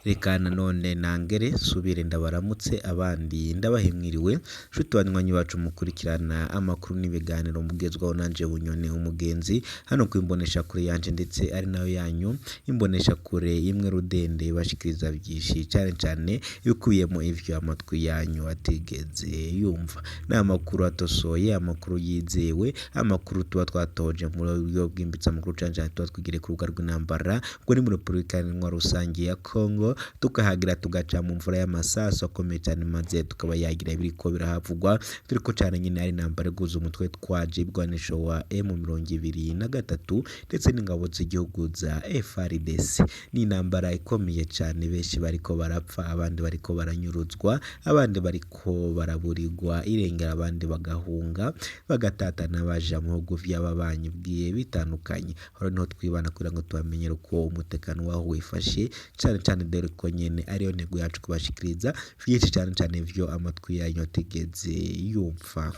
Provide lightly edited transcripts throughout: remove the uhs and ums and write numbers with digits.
Reka nanone nangere nsubire ndabaramutse abandi ndabahe mwiriwe nshuti banywanyi bacu mukurikirana amakuru n'ibiganiro mugezwaho nanje Bunyoni umugenzi hano ku imboneshakure yanje ndetse ari nayo yanyu imboneshakure imwe rudende ibashikiriza vyinshi cane cane ibikubiyemo ivyo amatwi yanyu atigeze yumva. Ni amakuru atosoye, amakuru yizewe, amakuru tuba twatoje mu buryo bwimbitse, amakuru cane cane tuba twigiriye ku rubuga rw'intambara ubwo ni muri Repubulika Iharanira Rusangi ya Congo, tukahagira tugaca mu mvura y'amasasu akomeye cane maze tukaba yagira ibiriko birahavugwa turiko cane nyene ari intambara iguza umutwe twaje ibigwanisho wa M23 ndetse n'ingabo z'igihugu za FARDC. Ni intambara ikomeye cane benshi bariko barapfa, abandi bariko baranyuruzwa, abandi bariko baraburirwa irengero, abandi bagahunga bagatatana baja mu bihugu vy'ababanyi bigiye bitandukanye. Aho niho twibanda kugira ngo tubamenyere uko umutekano waho wifashe cane cane dore ko nyene ariyo ntego yacu kubashikiriza vyinshi cane cane ivyo amatwi yanyu atigeze yumva.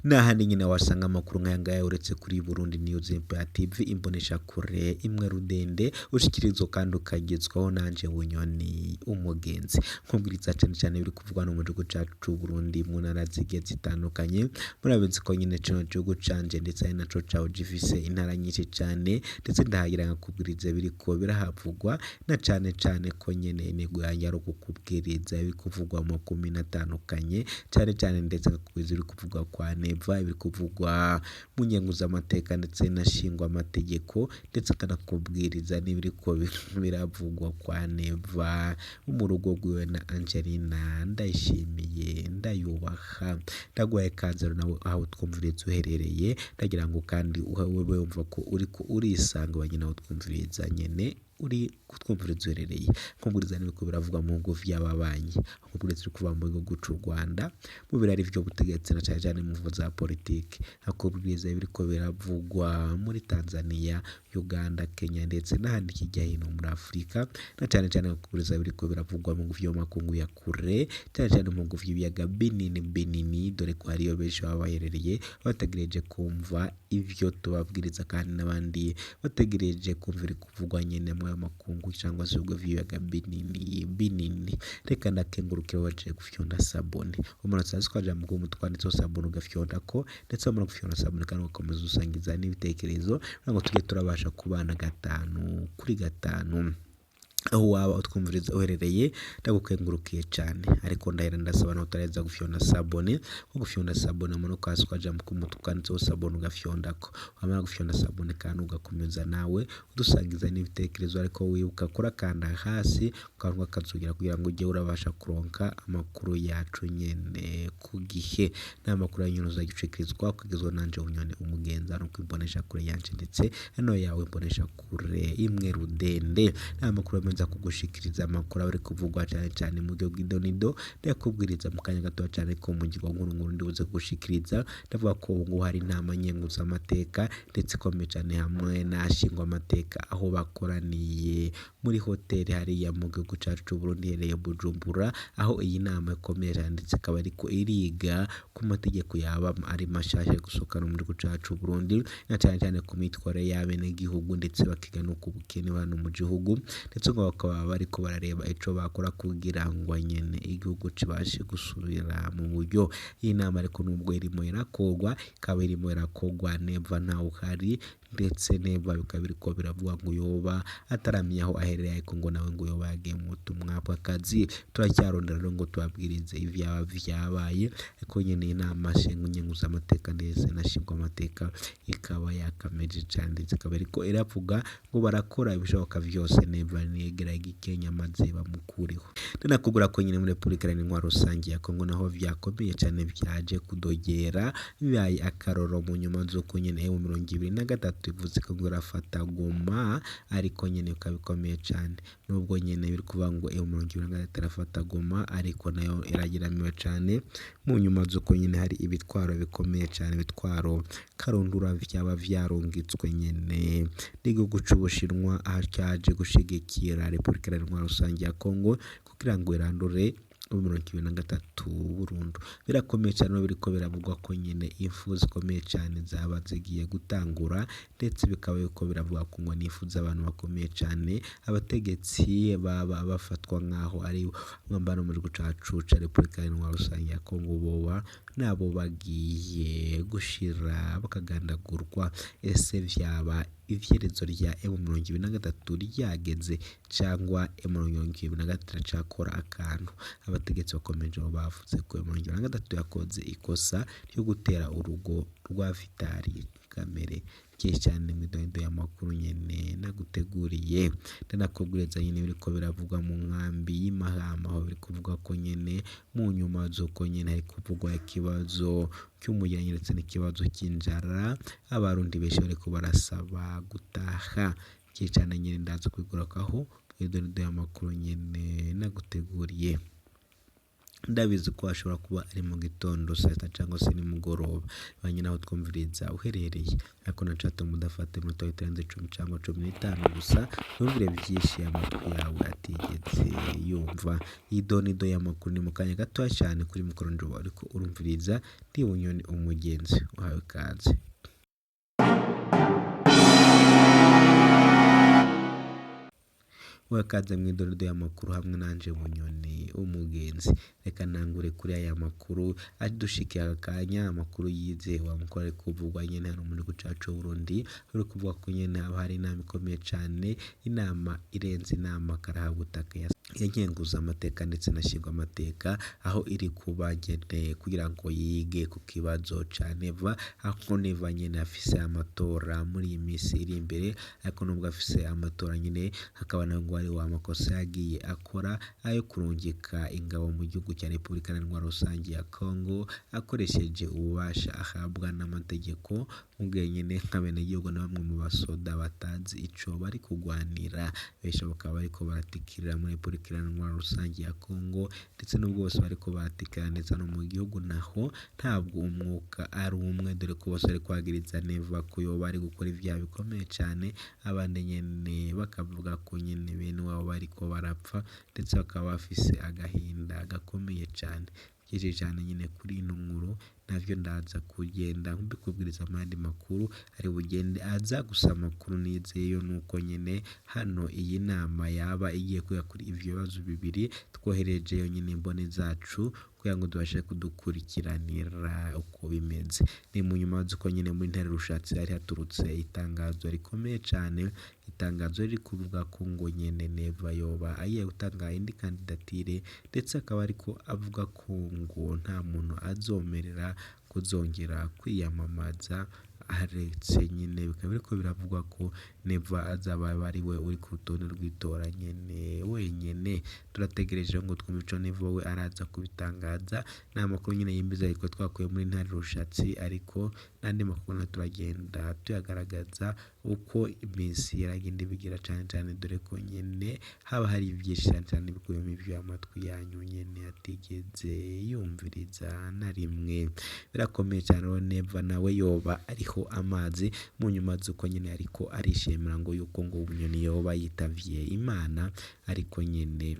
Nahandi nyene wasanga amakuru nkaya ngaya uretse kuri Burundi News Empire TV imboneshakure imwe rudende ushikirizwa kandi ukagezwaho nanje Bunyoni umugenzi. Nkubwiriza cane cane ibiri kuvugwa no mu gihugu cacu c'Uburundi mu ntara zigiye zitandukanye, murabizi ko nyene kino gihugu canje ndetse ari naco cawe gifise intara nyinshi cane ndetse ndahagira nkakubwiriza ibiriko birahavugwa na cane cane ko nyene intego yanje ari ukukubwiriza ibiri kuvugwa mu makomine atandukanye cane cane ndetse nkakubwiriza ibiri kuvugwa kwa Neva, ibiri kuvugwa mu nkenguzamateka ndetse na nshingwamategeko ndetse akanakubwiriza n'ibiriko biravugwa kwa Neva mu rugo rwiwe na Angelina Ndayishimiye ndayubaha. Ndaguhaye ikaze rero nawe aho utwumviriza uherereye, ndagira ngo kandi ube wumva ko uriko urisanga wenyene aho utwumviriza nyene uri kutwumviriza uherereye. Nkubwiriza n'ibiriko biravugwa mu bihugu vy'ababanyi, nkubwiriza ibiri kuva mu gihugu c'u Rwanda mu birari vy'ubutegetsi na cane cane mu mvo za politike, nkakubwiriza ibiriko biravugwa muri Tanzania, Uganda, Kenya ndetse n'ahandi hirya hino muri Afurika na cane cane nkakubwiriza ibiriko biravugwa mu bihugu vy'amakungu ya kure cane cane mu bihugu vy'ibiyaga binini binini dore ko hariyo benshi baba baherereye bategereje kumva ivyo tubabwiriza kandi n'abandi bategereje kumva ibiri kuvugwa nyene mw'ayo makungu cangwa se ibihugu vy'ibiyaga binini binini. Reka ndakengurukire waje gufyonda sabone, umuntu hasi twaja mu kumu twanditseho sabone ugafyondako ndetse wamara gufyonda sabone kandi ugakomeza usangiza n'ibitekerezo kugira ngo tujye turabasha kubana gatanu kuri gatanu. Aho waba utwumviriza uherereye ndagukengurukiye cane, ariko ndahera ndasaba nawe utaraheza gufyonda sabone, nko gufyonda sabone umanuka hasi ukaja mu kumu twanditseho sabone ugafyondako, wamara gufyonda sabone kandi ugakomeza nawe udusangiza n'ibitekerezo ariko wibuka kurakanda hasi ukantu kakazugira kugira ngo ujye urabasha kuronka amakuru yacu nyene ku gihe. N'amakuru yanyu uzajya ushikirizwa ukagezwaho nanje Bunyoni umugenzi hano ku imboneshakure yanje ndetse hano yawe imboneshakure imwe rudende. N'amakuru nza kugushikiriza amakuru aba ariko kuvugwa cane cane mu gihugu idonido ndayakubwiriza mu kanya gatoya cane ko mu ngingo nkuru nkuru ndibuze kugushikiriza ndavuga ko ubu ngubu hari inama nkenguzamateka ndetse ikomeye cane hamwe n'ashingwamateka aho bakoraniye muri hoteli hariya mu gihugu cacu c'Uburundi iherereye Bujumbura, aho iyi nama ikomeye cane ndetse ikaba iriko iriga ku mategeko yaba ari mashasha yo gusohoka mu gihugu cacu c'Uburundi na cane cane ku myitwarire y'abenegihugu ndetse bakiga no ku bukene hano mu gihugu ndetse ngo bakaba bariko barareba ico bakora kugira ngo nyene igihugu kibashe gusubira mu buryo. Iyi nama ariko nubwo irimo irakorwa ikaba irimo irakorwa Neva ntawuhari ndetse Neva bikaba biriko biravugwa ngo yoba ataramenya aho aherereye ariko ngo nawe ngo yoba yagiye mu butumwa bw'akazi. Turacyarondera rero ngo tubabwirize ivyaba vyabaye ariko nyene inama nkenguzamateka ndetse na nshingwamateka ikaba yakameje cane ndetse ikaba iriko iravuga ngo barakora ibishoboka vyose Neva niyegera igikenya maze bamukureho. Ndanakubwira ko nyene muri Repubulika Iharanira Intwaro Rusangi ya Congo naho vyakomeye cane vyaje kudogera bibaye akarorero mu nyuma z'uko nyene M23 ivuze ko ngo irafata Goma ariko nyene bikaba bikomeye cane nubwo nyene biri kuvuga ngo M23 irafata Goma ariko nayo irageramiwe cane mu nyuma z'uko nyene hari ibitwaro bikomeye cane ibitwaro karundura vyaba vyarungitswe nyene n'igihugu c'Ubushinwa aho caje gushigikira Repubulika Iharanira Intwaro Rusangi ya Congo kugira ngo irandure 2023 burundu. Birakomeye cane aho biriko biravugwa ko nyene impfu zikomeye cane zaba zigiye gutangura, ndetse bikaba biriko biravugwa ko ngo n'impfu z'abantu bakomeye cane, abategetsi baba bafatwa nk'aho ari mwambaro mu gihugu cacu ca Repubulika Iharanira Rusangi ya Kongo, boba nabo bagiye gushira bakagandagurwa. Ese vyaba ivyerezo rya M23 ryageze cangwa M23 iracakora akantu? Abategetsi bakomeje bavuze ko M23 yakoze ikosa ryo gutera urugo rwa Vitali Kamere. Vyinshi cane mw'idondo y'amakuru nyene naguteguriye, ndanakubwiriza nyene biriko biravugwa mu nkambi y'Imahama, aho biri kuvugwa ko nyene mu nyuma z'uko nyene hari kuvugwa ikibazo c'umuryango ndetse n'ikibazo c'inzara, abarundi benshi bariko barasaba gutaha. Vyinshi cane nyene ndaza kubigarukaho mw'idondo y'amakuru nyene naguteguriye. Ndabizi ko hashobora kuba ari mu gitondo, saa sita cangwa se nimugoroba, bivanye n'aho twumviriza uherereye, ariko nacatuma udafata iminota itarenze 10 cangwa 15 gusa, wumvire vyinshi amatwi yawe atigeze yumva. Idonido y'amakuru ni mu kanya gatoya cane kuri mikoro njoba uriko urumviriza ndi Bunyoni umugenzi uhawe ikaze. Wakaze mw'idonido y'amakuru hamwe nanje Bunyoni umugenzi. Reka ntangure kuri aya makuru adushikiye aka kanya, amakuru yizewe, amakuru ari kuvugwa nyene hano mu gihugu cacu c'Uburundi, ari kuvugwa ko nyene haba hari inama ikomeye cane, inama irenze inama karahabutaka ya nkenguzamateka ndetse na nshingwamateka, aho iri kuba nyene kugira ngo yige ku kibazo ca Neva, aho Neva nyene afise amatora muri iyi misi iri imbere, ariko nubwo afise amatora nyene hakaba nawe ngo hariho amakosa yagiye akora ayo kurungika ingabo mu gihugu ca Repubulika Iharanira Rusangi ya Kongo akoresheje ububasha ahabwa n'amategeko, mu gihe nyene nk'abenegihugu na bamwe mu basoda batazi ico bari kugwanira, benshi bakaba bariko baratikirira muri Repubulika Iharanira Rusangi ya Kongo, ndetse n'ubwo bose bariko baratikira ndetse no mu gihugu naho ntabwo umwuka ari umwe, dore ko bose bari kwagiriza Neva ko yoba ari gukora ivyaha bikomeye cane, abandi nyene bakavuga ko nyene bene wabo bariko barapfa, ndetse bakaba bafise agahinda gakomeye cane. Vyinshi cane nyene kuri ino nkuru navyo ndaza kugenda mbikubwiriza amandi makuru ari bugende aza, gusa amakuru nizeyo nuko nyene hano iyi nama yaba igiye kwiga kuri ivyo bibazo bibiri, twoherejeyo nyene imboni zacu kugira ngo tubashe kudukurikiranira uko bimeze. Ni mu nyuma z'uko nyene muri ntare rushatsi hari haturutse itangazo rikomeye cane, itangazo riri kuvuga ko ngo nyene Neva yoba agiye gutanga indi kandidatire, ndetse akaba ariko avuga ko ngo nta muntu azomerera kuzongera kwiyamamaza, aretse nyene bikaba biriko biravugwa ko Neva azaba ariwe uri ku rutonde rw'itora nyene wenyene. Turategereje ngo twumve ico Neva we araza kubitangaza. Ni amakuru nyene yimbiza ariko twakuye muri ntare rushatsi, ariko n'andi makuru nayo turagenda tuyagaragaza uko iminsi iragenda ibigira cane cane, dore ko nyene haba hari vyinshi cane cane bikubiyemwo ivyo amatwi yanyu nyene atigeze yumviriza na rimwe. Birakomeye cane rero Neva nawe yoba ariho amazi mu nyuma z'uko nyene ariko arishimira ngo yuko ngo Bunyoni yoba yitavye Imana, ariko nyene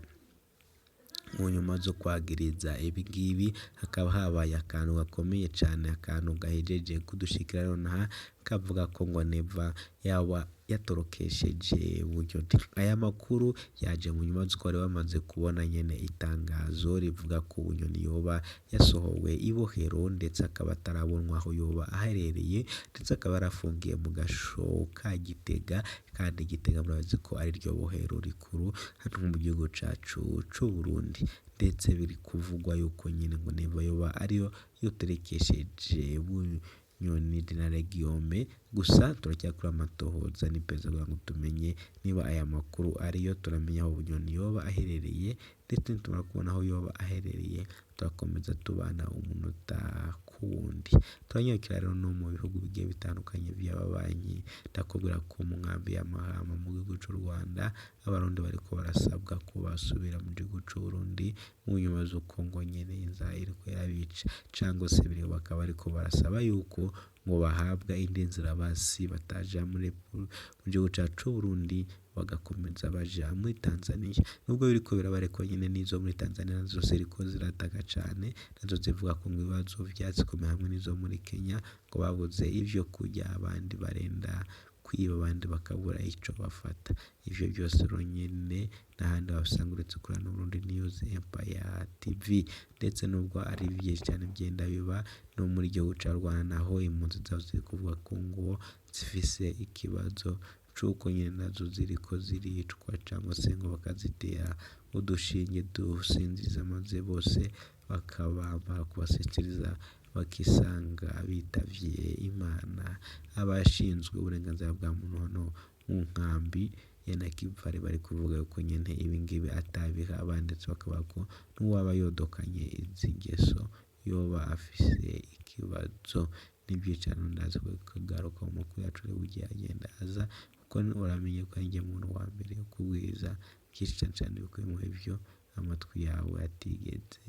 mu nyuma zo kwagiriza ibingibi hakaba habaye akantu gakomeye cane, akantu gahejeje kudushikira nonaha kavuga ko ngo Neva yaba yatorokesheje Bunyoni. Aya makuru yaje mu nyuma z'uko bari bamaze kubona nyene itangazo rivuga ko Bunyoni yoba yasohowe ibohero, ndetse akaba atarabonwa aho yoba aherereye, ndetse akaba yarafungiye mu gasho ka Gitega, kandi Gitega murabizi ko ari ryo bohero rikuru hano mu gihugu cacu c'Uburundi. Ndetse biri kuvugwa yuko nyene ngo Neva yoba ariyo yoterekesheje Bunyoni na Guillaume, gusa turacyakora amatohoza n'iperereza kugira ngo tumenye niba aya makuru ariyo, turamenya aho Bunyoni yoba aherereye, ndetse nitumara kubona aho yoba aherereye turakomeza tubana umunota ku wundi. Turanyarukira rero no mu bihugu bigiye bitandukanye vy'ababanyi, ndakubwira ko mu nkambi ya Mahama mu gihugu c'u Rwanda abarundi bariko barasabwa ko basubira mu gihugu c'Uburundi mu nyuma z'uko ngo nyene inzara iriko irabica, cangwa se bakaba bariko barasaba yuko ngo bahabwa indi nzira basi bataja muri mu gihugu cacu c'Uburundi, bagakomeza baja muri Tanzania. Nubwo biriko biraba ariko nyene n'izo muri Tanzania nazo ziriko zirataka cane, nazo zivuga ko ngo ibibazo vyazikomeye hamwe n'izo muri Kenya, ngo babuze ivyo kurya, abandi barenda kwiba, abandi bakabura ico bafata. Ivyo byose rero nyene n'ahandi wabisanga uretse kuri hano Burundi News Empire TV. Ndetse nubwo ari vyinshi cane bigenda biba no muri gihugu ca Rwanda, naho impunzi zabo ziri kuvuga ko ngo zifise ikibazo c'uko nyene nazo ziriko ziricwa, cangwa se ngo bakazitera udushinge dusinziriza, maze bose bakabamara kubasinziriza bakisanga bitavye Imana. Abashinzwe uburenganzira bwa muntu hano mu nkambi ya Nakivale bari kuvuga yuko nyene ibingibi atabiha, ndetse bakavuga ko n'uwaba yodokanye izi ngeso yoba afise ikibazo. N'ivyicaro ndaza kugaruka mu makuru yacu rero ugiye agenda aza, kuko uramenye ko ari njye muntu wa mbere ukubwiriza byinshi cane cane bikubiye mu ivyo amatwi yawe atigeze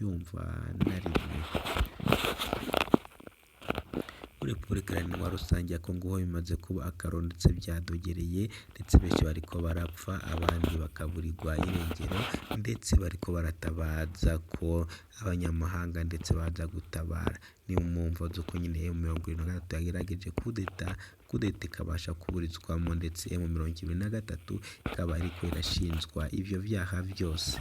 yumva na rimwe. Muri Repubulika Iharanira Rusange ya Kongo ho bimaze kuba akaro, ndetse byadogereye, ndetse benshi bariko barapfa, abandi bakaburirwa irengero, ndetse bariko baratabaza ko abanyamahanga ndetse baza gutabara. Ni mu mvo z'uko nyene M23 yagerageje kudeta, kudeta ikabasha kuburizwamo, ndetse M23 ikaba iriko irashinjwa ivyo vyaha vyose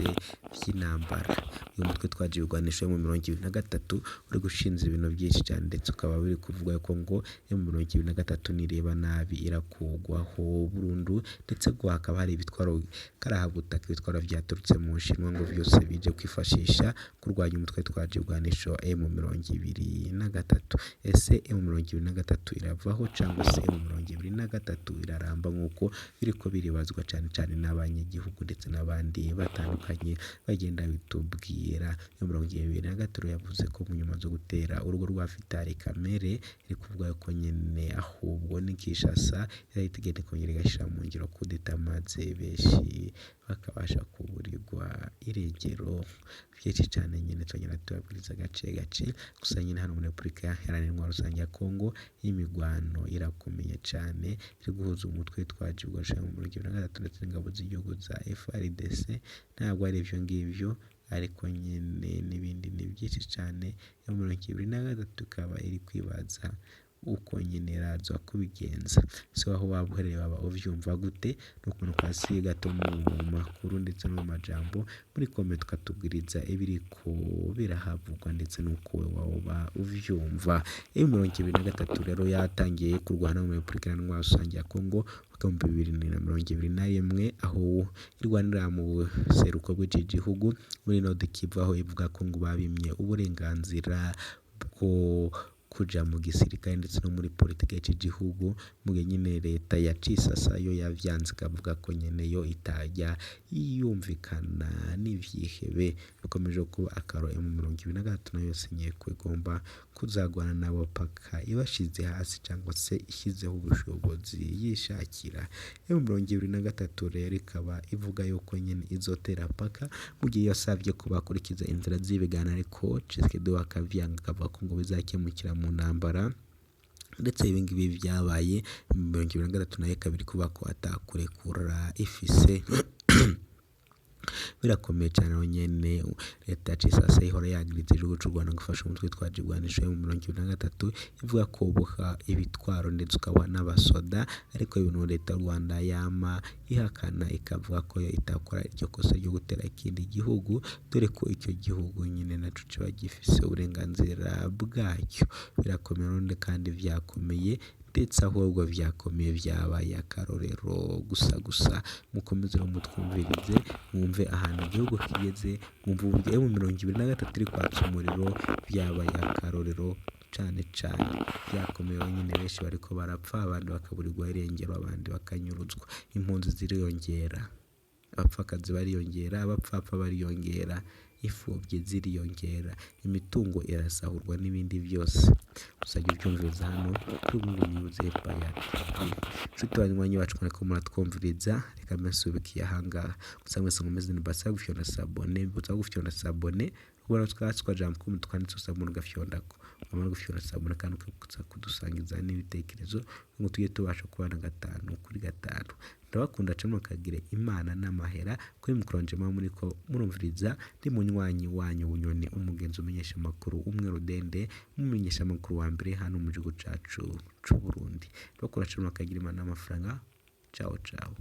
vy'intambara. Uyu mutwe twaje ibigwanisho M23 uri gushinza ibintu byinshi cyane, ndetse ukaba biri kuvuga ko ngo M23 nireba nabi irakugwaho burundu, ndetse ngo hakaba hari ibitwaro karahabutaka, ibitwaro vyaturutse mu Bushinwa ngo vyose bije kwifashisha kurwanya umutwe twaje ibigwanisho M23. Ese M23 iravaho cyangwa se M23 iraramba nk'uko biriko biribazwa cane cane n'abanyagihugu ndetse n'abandi batandukanye bagenda bitubwira. M23 yavuze ko mu nyuma zo gutera urugo rwa Vitali Kamere, iri kuvuga ko nyene ahubwo ni Kinshasa irahita igenda ikongera igashira mu ngiro kudeta, maze benshi bakabasha kuburirwa irengero. Vyinshi cane nyene tugenda tubabwiriza gace gace. Gusa nyene hano muri Repubulika Iharanira Rusange ya Kongo imigwano irakomeye cane, iri guhuza umutwe twaje ibigwanisho M23 ndetse n'ingabo z'igihugu za FARDC. Ntabwo ari ivyo ngivyo ariko nyene n'ibindi ni byinshi cane. M23 ikaba iri kwibaza uko nyene iraza kubigenza. So aho waba uherereye waba uvyumva gute? N'ukuntu kwasi gato mu makuru ndetse no mu majambo muri comment ukatubwiriza ibiriko birahavugwa ndetse n'uko woba uvyumva. M23 rero yatangiye kurwana muri Repubulika Iharanira Rusange ya Kongo mu 2021, aho irwanira mu buseruko bw'iki gihugu muri Nord Kivu, aho ivuga ko ngo babimye uburenganzira bwo kuja mu gisirikare ndetse no muri politike y'iki gihugu, mu gihe nyene leta ya Cisasa yo yavyanze ikavuga ko nyene yo itajya yumvikana n'ivyihebe. Bikomeje kuba akaro. M23 nayo yasinye ko igomba kuzagwana nabo paka ibashize hasi cyangwa se ishyizeho ubushobozi yishakira. M23 rero ikaba ivuga yuko nyene izotera paka mu gihe yasabye ko bakurikiza inzira z'ibiganiro, ariko Tshisekedi akavyanga akavuga ko ngo bizakemukira mu ntambara. Ndetse ibi ngibi byabaye M23 nayo ikaba iri kuvuga ko atakurekura ifise. Birakomeye cyane aho nyene leta ya Cisasa ihora yagiriza igihugu c'u Rwanda gufasha umutwe twaje ibigwanisho M23, ivuga ko buha ibitwaro ndetse ukabuha n'abasoda, ariko ibintu leta y'u Rwanda yama ihakana, ikavuga ko yo itakora iryo kosa ryo gutera ikindi gihugu, dore ko icyo gihugu nyine naco kiba gifise uburenganzira bwacyo. Birakomeye urundi kandi vyakomeye, ndetse ahubwo vyakomeye vyabaye akarorero gusa gusa. Mukomeze rero mutwumvirize, mwumve ahantu igihugu kigeze, mwumve uburyo M23 iri kwatsa umuriro, vyabaye akarorero cane cane. Vyakomeye nyine, benshi bariko barapfa, abandi bakaburirwa irengero, abandi bakanyuruzwa, impunzi ziriyongera, abapfakazi bariyongera, abapfapfa bariyongera, imfuvyi ziriyongera, imitungo irasahurwa n'ibindi byose. Uzajya ubyumviriza hano kuri Burundi News Empire TV. Nshuti banywanyi bacu mwariko muratwumviriza, reka mbe nsubikiye ahangaha. Gusa mwese nkomeze mbasaba gufyonda s'abonner, mbibutsa gufyonda s'abonner. Ubona twatsi twajambo kumwe twanditse s'abonner, ugafyondako, wamara gufyonda s'abonner kandi ukibutsa kudusangiza n'ibitekerezo ngo tujye tubasha kubana gatanu kuri gatanu. Ndabakunda cane, mukagire Imana n'amahera. Kuri micro njema muriko murumviriza ndi munywanyi wanyu Bunyoni, umugenzi, umenyesha amakuru umwe rudende, umumenyesha amakuru wa mbere hano mu gihugu cacu c'u Burundi. Ndabakunda cane, mukagira Imana n'amafaranga. Ciao ciao.